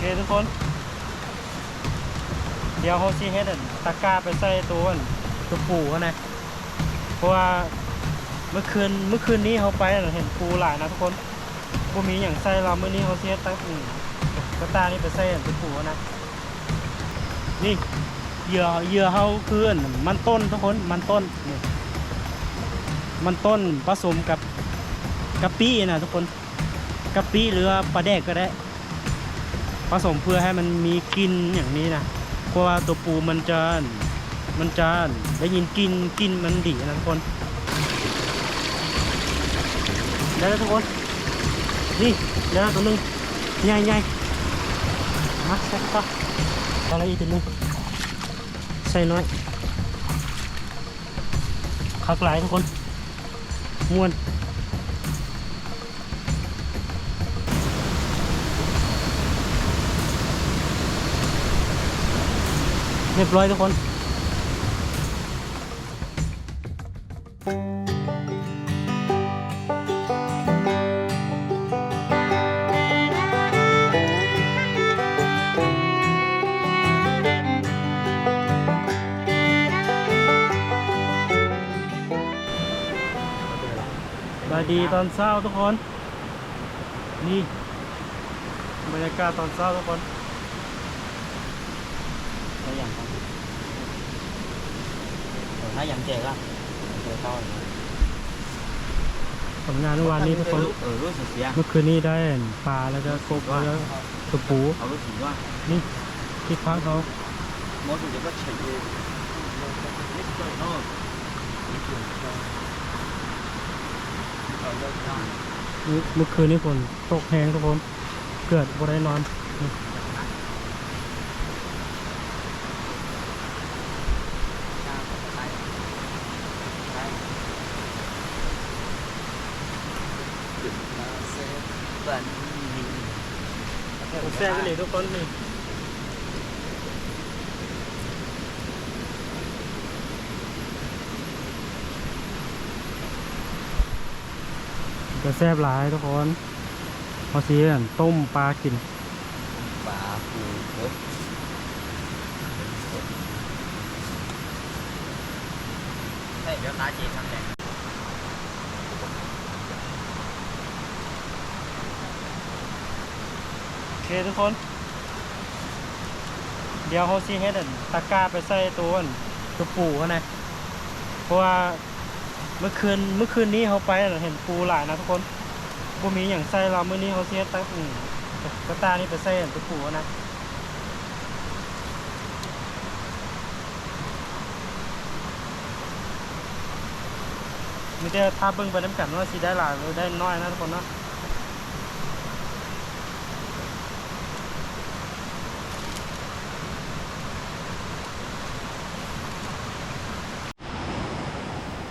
ເອີ ທຸກຄົນ ດຽວເຮົາຊິເຮັດອັນຕະກ້າໄປໃສ່ໂຕອັນ ໂຕປູຫັ້ນນະ ເພາະວ່າມື້ຄືນ ມື້ຄືນນີ້ເຮົາໄປຫັ້ນເຫັນປູຫຼາຍນະທຸກຄົນ ບໍ່ມີຫຍັງໃສ່ແລ້ວ ມື້ນີ້ເຮົາຊິເຮັດຕະ ອືມ ກະຕ່ານີ້ໄປໃສ່ອັນໂຕປູຫັ້ນນະ. ນີ້ ເຫຍື່ອ ເຫຍື່ອເຮົາຄືອັນມັນຕົ້ນທຸກຄົນ ມັນຕົ້ນ ນີ້ ມັນຕົ້ນປະສົມກັບກະປິນະທຸກຄົນ ກະປິ ຫຼືວ່າປາແດກກໍໄດ້ ປະສົມເພື່ອໃຫ້ມັນມີກິ່ນຫຍັງນີ້ນະ ເພາະວ່າໂຕປູມັນຈະ ມັນຈະໄດ້ຍິນກິ່ນ ກິ່ນມັນດີນະທຸກຄົນ. ໄດ້ແລ້ວທຸກຄົນ ນີ້ ໄດ້ແລ້ວໂຕໜຶ່ງ ໃຫຍ່ໆ ມາໃສ່ເຂົ້າໄປ ໄດ້ແລ້ວອີກໂຕໜຶ່ງ ໃສ່ໜ້ອຍ ຄັກຫຼາຍທຸກຄົນ ມ່ວນ. ຮຽບຮ້ອຍທຸກຄົນ ສະບາຍດີຕອນເຊົ້າທຸກຄົນ. ນີ້ ບັນຍາກາດຕອນເຊົ້າທຸກຄົນ ໄດ້ຫຍັງ ໄດ້ຫຍັງແຈກລະ ຜົນງານເມື່ອວານນີ້ທຸກຄົນ ເອີ ເມື່ອຄືນນີ້ໄດ້ປາ ແລ້ວກໍກົບ ແລ້ວກໍໂຕປູ ນີ້ ທີ່ພັກເຮົາ. ມື້ ມື້ຄືນນີ້ຝົນຕົກແຮງທຸກຄົນ ເກືອບບໍ່ໄດ້ນອນ. ແຊບອີ່ຫຼີທຸກຄົນນີ້ ກໍແຊບຫຼາຍທຸກຄົນ ເຮົາຊິອັນຕົ້ມປາກິນ ປາປູ ເອີ ໃສ່ແວ່ວຕາຈີນນຳແຫຼະ. ໂອເຄທຸກຄົນ ດຽວເຮົາຊິເຮັດອັນຕະກ້າໄປໃສ່ໂຕອັນ ໂຕປູຫັ້ນນະ ເພາະວ່າມື້ຄືນ ມື້ຄືນນີ້ເຮົາໄປຫັ້ນເຫັນປູຫຼາຍນະທຸກຄົນ ບໍ່ມີຫຍັງໃສ່ແລ້ວ ມື້ນີ້ເຮົາຊິເຮັດຕະ ອືມ ກະຕ່ານີ້ໄປໃສ່ອັນໂຕປູຫັ້ນນະ. ມີແຕ່ຖ້າເບິ່ງໄປນຳກັນວ່າຊິໄດ້ຫຼາຍ ຫຼື ໄດ້ໜ້ອຍນະທຸກຄົນເນາະ.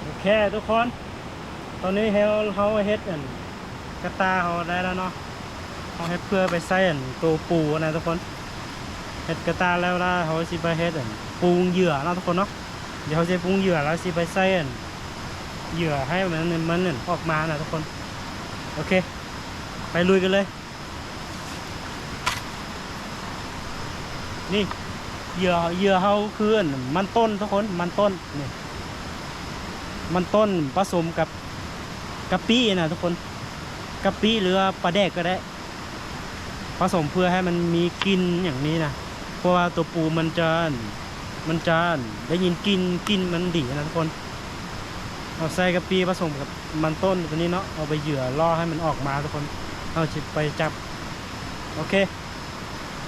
ໂອເຄທຸກຄົນ ຕອນນີ້ເຮົາ ເຮົາເຮັດອັນ ກະຕ່າເຮົາໄດ້ແລ້ວເນາະ ເຮົາເຮັດເພື່ອໄປໃສ່ອັນໂຕປູນະທຸກຄົນ ເຮັດກະຕ່າແລ້ວລະ ເຮົາຊິໄປເຮັດອັນປຸງເຫຍື່ອເນາະທຸກຄົນເນາະ. ດຽວເຮົາຊິປຸງເຫຍື່ອ ແລ້ວຊິໄປໃສ່ອັນເຫຍື່ອໃຫ້ມັນ ມັນອອກມານະທຸກຄົນ. ໂອເຄ ໄປລຸຍກັນເລີຍ. ນີ້ ເຫຍື່ອ ເຫຍື່ອເຮົາຄືອັນມັນຕົ້ນທຸກຄົນ ມັນຕົ້ນ ນີ້ ມັນຕົ້ນປະສົມກັບກະປິນະທຸກຄົນ ກະປິ ຫຼືວ່າປາແດກກໍໄດ້ ປະສົມເພື່ອໃຫ້ມັນມີກິ່ນຫຍັງນີ້ນະ ເພາະວ່າໂຕປູມັນຈະ ມັນຈະໄດ້ຍິນກິ່ນ ກິ່ນມັນດີນະທຸກຄົນ. ເຮົາໃສ່ກະປິປະສົມກັບມັນຕົ້ນໂຕນີ້ເນາະ ເອົາໃບເຫຍື່ອຫຼໍ່ໃຫ້ມັນອອກມາທຸກຄົນ ເຮົາຊິໄປຈັບ. ໂອເຄ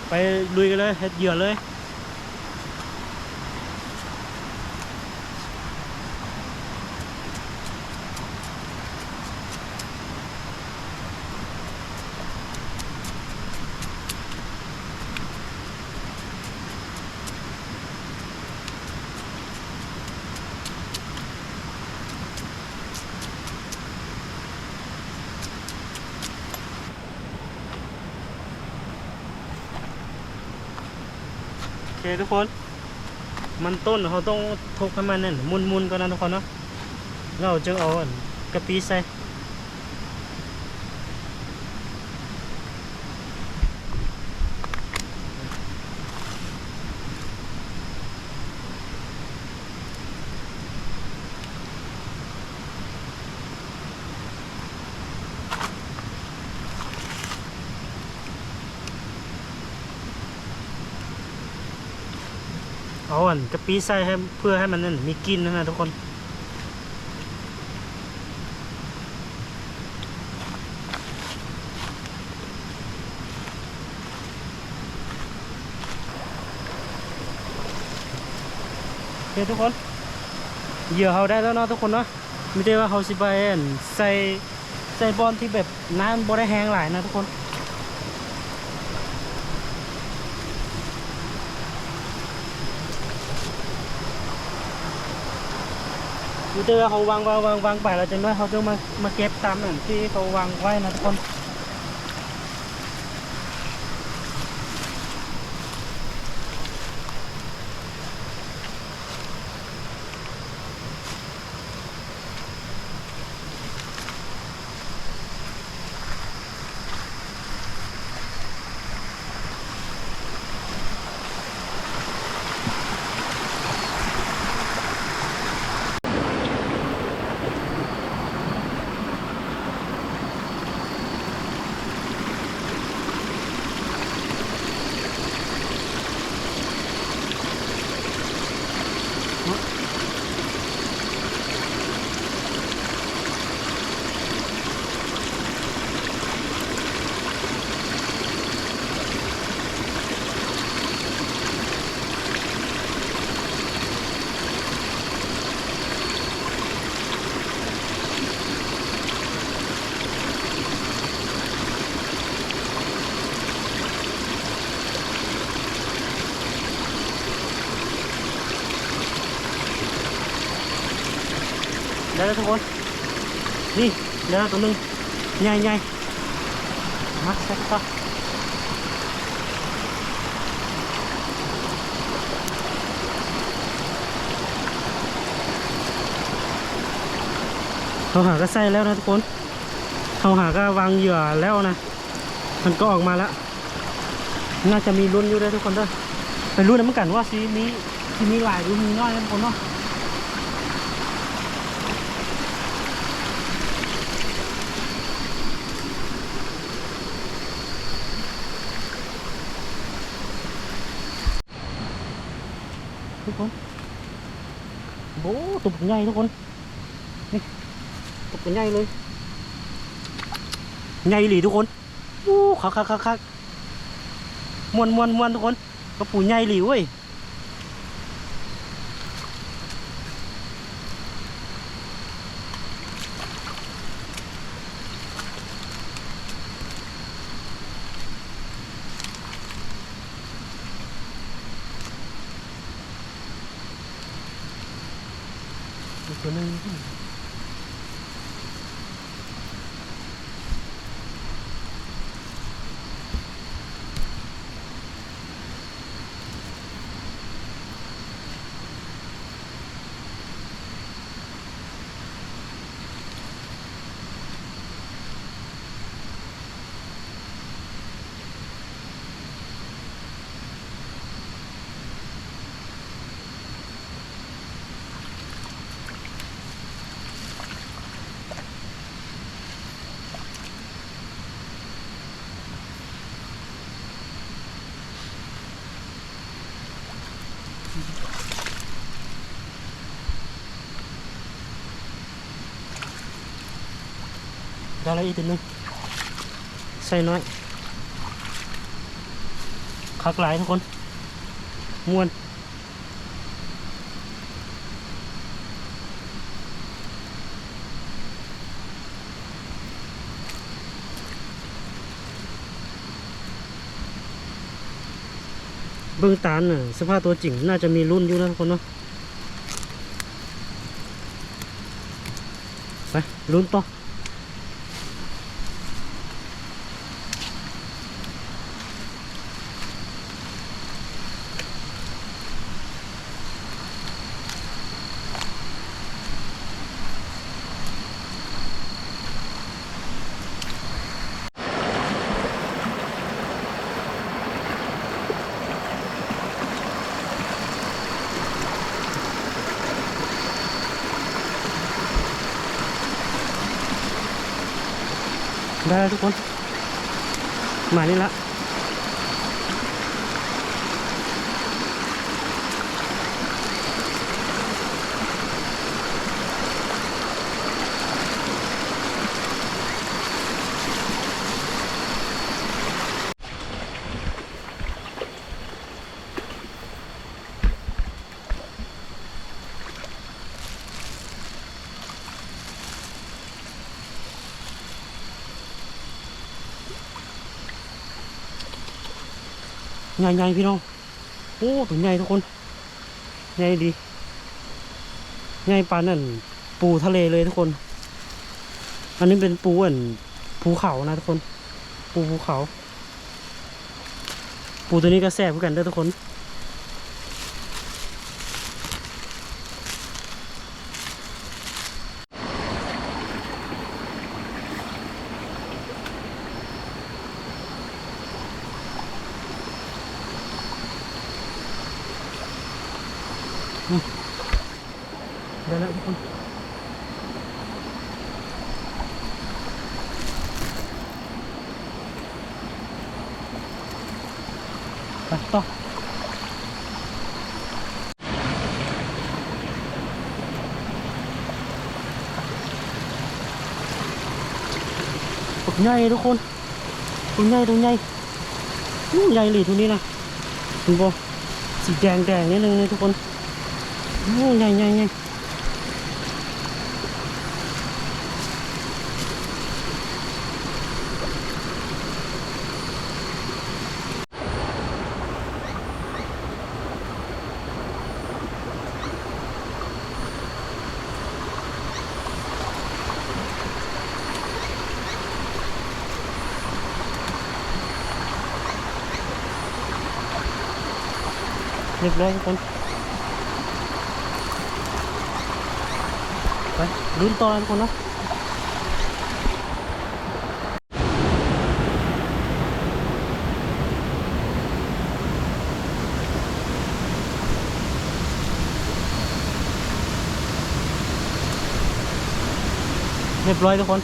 ໄປລຸຍກັນເລີຍ ເຮັດເຫຍື່ອເລີຍ. ໂອເຄທຸກຄົນ ມັນຕົ້ນເຮົາຕ້ອງທົກໃຫ້ມັນນັ້ນໝຸ່ນໆກ່ອນນະທຸກຄົນເນາະ ແລ້ວເຮົາຈຶ່ງເອົາອັນກະປິໃສ່. ເອົາອັນກະປິໃສ່ໃຫ້ ເພື່ອໃຫ້ມັນນັ້ນມີກິ່ນຫັ້ນນະທຸກຄົນ. ໂອເຄທຸກຄົນ ເຫຍື່ອເຮົາໄດ້ແລ້ວເນາະທຸກຄົນເນາະ. ມີແຕ່ວ່າເຮົາຊິໄປ ອັນ ໃສ່ ໃສ່ບ່ອນທີ່ແບບນ້ຳບໍ່ໄດ້ແຮງຫຼາຍນະທຸກຄົນ. ມີແຕ່ວ່າເຮົາວາງ ວາງ ວາງ ວາງໄປ ແລ້ວຈັກໜ້ອຍເຮົາຈະມາ ມາເກັບຕາມນັ້ນທີ່ເຂົາວາງໄວ້ນະທຸກຄົນ. ໄດ້ແລ້ວທຸກຄົນ ນີ້ ໄດ້ແລ້ວຕົວໜຶ່ງ ໃຫຍ່ໆ. ມາ ໃສ່ເຂົ້າໄປ. ເຮົາຫາກະໃສ່ແລ້ວນະທຸກຄົນ ເຮົາຫາກະວາງເຫຍື່ອແລ້ວນະ ມັນກະອອກມາແລ້ວ. ໜ້າຈະມີລຸ້ນຢູ່ເດີທຸກຄົນເດີ ໄປລຸ້ນນຳກັນວ່າຊິມີ ຊິມີຫຼາຍຫຼືມີນ້ອຍນະທຸກຄົນເນາະ. ທຸກຄົນ ໂອ້ ຕົວບັກໃຫຍ່ທຸກຄົນ ນີ້ ຕົວບັກໃຫຍ່ເລີຍ ໃຫຍ່ອີ່ຫຼີທຸກຄົນ. ໂອ້ ຄັກໆໆໆ ມ່ວນໆໆ ທຸກຄົນ ກະປູໃຫຍ່ອີ່ຫຼີເວີຍ. ອີກຕົວໜຶ່ງ. ໄດ້ແລ້ວອີກຕົວໜຶ່ງ ໃສ່ນ້ອຍ ຄັກຫຼາຍທຸກຄົນ ມ່ວນ. ເບິ່ງຕາມນະ ສະພາບຕົວຈິງໜ້າຈະມີລຸ້ນຢູ່ນະທຸກຄົນເນາະ. ໄປ ລຸ້ນຕໍ່. ໄດ້ແລ້ວທຸກຄົນ ມານີ້ລະ. ໃຫຍ່ໆ ພີ່ນ້ອງ. ໂອ້ ໂຕໃຫຍ່ທຸກຄົນ ໃຫຍ່ດີ ໃຫຍ່ປານນັ້ນ ປູທະເລເລີຍທຸກຄົນ. ອັນນີ້ເປັນປູອັນພູເຂົານະທຸກຄົນ ປູພູເຂົາ. ປູໂຕນີ້ກໍແຊບຄືກັນເດີທຸກຄົນ. ອືມ ໄດ້ແລ້ວທຸກຄົນ ໄປຕໍ່. ບັກໃຫຍ່ທຸກຄົນ ໂຕໃຫຍ່ ໂຕໃຫຍ່ ໂອ້ ໃຫຍ່ອີ່ຫຼີໂຕນີ້ນະ ເຫັນບໍ່ ສີແດງໆ ໜ້ອຍໜຶ່ງນີ້ທຸກຄົນ ໂອ້ ໃຫຍ່ໆໆ. ຮຽບຮ້ອຍທຸກຄົນ ໄປລຸ້ນຕໍ່ທຸກຄົນເນາະ. ຮຽບຮ້ອຍທຸກຄົນ.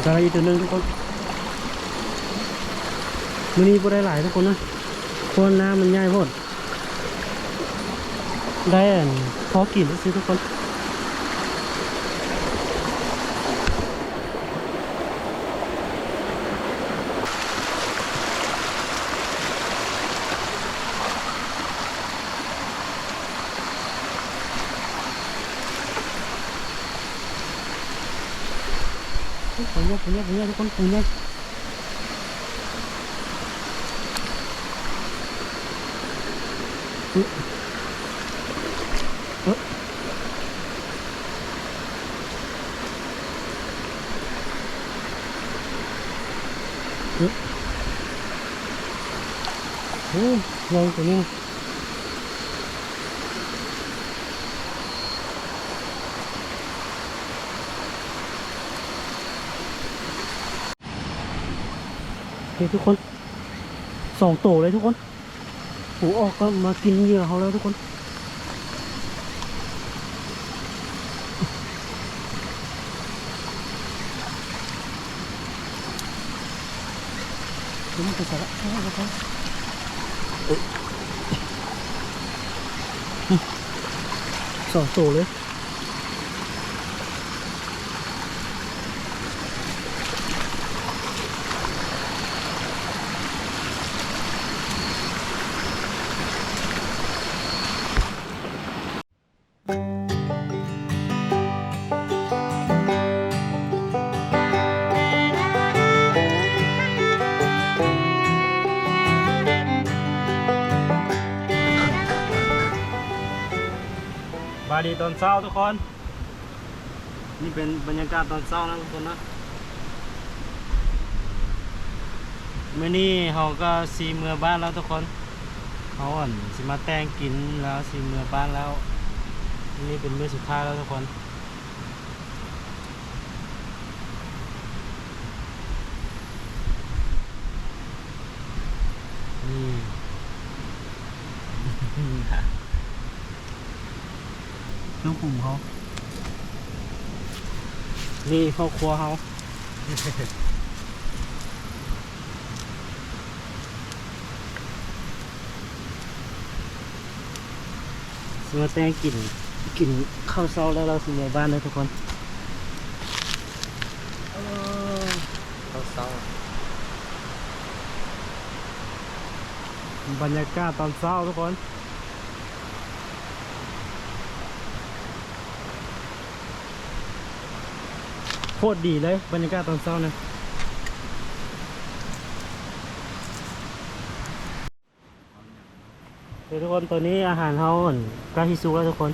ໄດ້ອີກຕົວໜຶ່ງທຸກຄົນ ມື້ນີ້ບໍ່ໄດ້ຫຼາຍທຸກຄົນນະ ເພາະວ່ານ້ຳມັນໃຫຍ່ໂພດ. ໄດ້ອັນພໍກິນຊື່ໆ ທຸກຄົນ. ໂອ້ຍ ໂອ້ຍ ໂອ້ຍ ທຸກຄົນ ໂອ້ຍ. ໂອ້ ໃຫຍ່ກວ່ານີ້. ນີ້ທຸກຄົນ ສອງໂຕເລີຍທຸກຄົນ. ໂອ້ ອອກມາກິນເຫຍື່ອເຮົາແລ້ວທຸກຄົນ. ສອງໂຕເລີຍ. ສະບາຍດີຕອນເຊົ້າທຸກຄົນ. ນີ້ເປັນບັນຍາກາດຕອນເຊົ້ານະທຸກຄົນນະ. ມື້ນີ້ເຮົາກໍຊິເມືອບ້ານແລ້ວທຸກຄົນ. ເຮົາ ອັນ ຊິມາແຕ່ງກິນແລ້ວ ຊິເມືອບ້ານແລ້ວ. ມື້ນີ້ເປັນມື້ສຸດທ້າຍແລ້ວທຸກຄົນ. ນີ້ ເຄື່ອງປຸງເຮົາ ນີ້ຄອບຄົວເຮົາ. ຊິມາແຕ່ງກິນ ກິນເຂົ້າເຊົ້າແລ້ວ ເຮົາຊິເມືອບ້ານເດີທຸກຄົນ. ເອີ ເຂົ້າເຊົ້າ ບັນຍາກາດຕອນເຊົ້າທຸກຄົນ. ໂຄດດີເລີຍ ບັນຍາກາດຕອນເຊົ້ານະ. ເດີທຸກຄົນ ຕອນນີ້ອາຫານເຮົາ ອັນ ໃກ້ຊິສຸກແລ້ວທຸກຄົນ.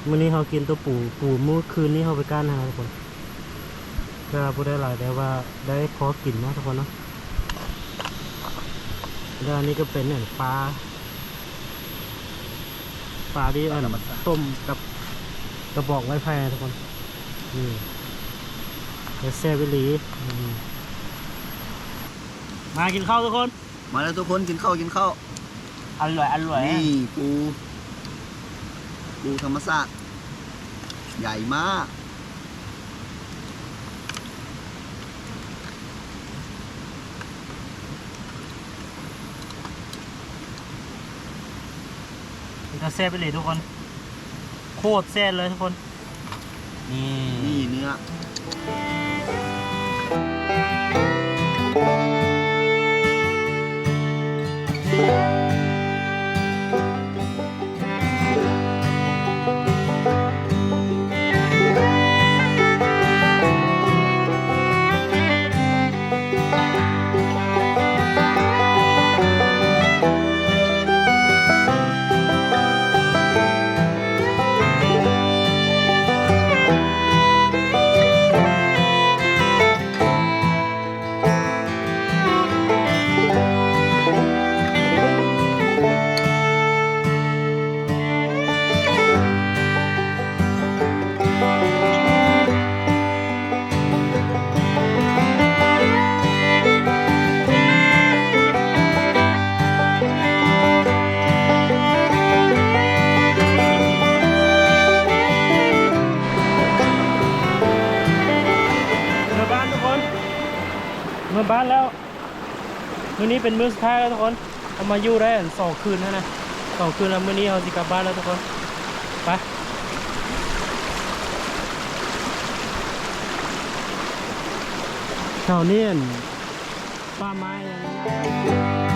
ມື້ນີ້ເຮົາກິນແຕ່ປູ ປູມື້ຄືນນີ້ເຮົາໄປກ້ານຫັ້ນນະທຸກຄົນ. ກໍບໍ່ໄດ້ຫຼາຍ ແຕ່ວ່າໄດ້ພໍກິນເນາະທຸກຄົນເນາະ. ແລ້ວອັນນີ້ກໍເປັນ ອັນ ປາ ປາທີ່ ອັນ ຕົ້ມກັບກະບອກໄມ້ໄຜ່ນະທຸກຄົນ. ນີ້ ແຊບອີ່ຫຼີ. ມາກິນເຂົ້າທຸກຄົນ. ມາແລ້ວທຸກຄົນ ກິນເຂົ້າ ກິນເຂົ້າ. ອະລ່ອຍ ອະລ່ອຍ. ນີ້ປູ ປູທຳມະຊາດ ໃຫຍ່ມາກ. ເປັນຕາແຊບອີ່ຫຼີທຸກຄົນ ໂຄດແຊບເລີຍທຸກຄົນ. ນີ້ ນີ້ເນື້ອ. ເມືອບ້ານທຸກຄົນ ເມືອບ້ານແລ້ວ. ມື້ນີ້ເປັນມື້ສຸດທ້າຍແລ້ວທຸກຄົນ. ເຮົາມາຢູ່ໄດ້ ອັນ ສອງຄືນຫັ້ນນະ ສອງຄືນແລ້ວ. ມື້ນີ້ເຮົາຊິກັບບ້ານແລ້ວທຸກຄົນ. ໄປ ແຖວນີ້ ອັນ ປ່າໄມ້.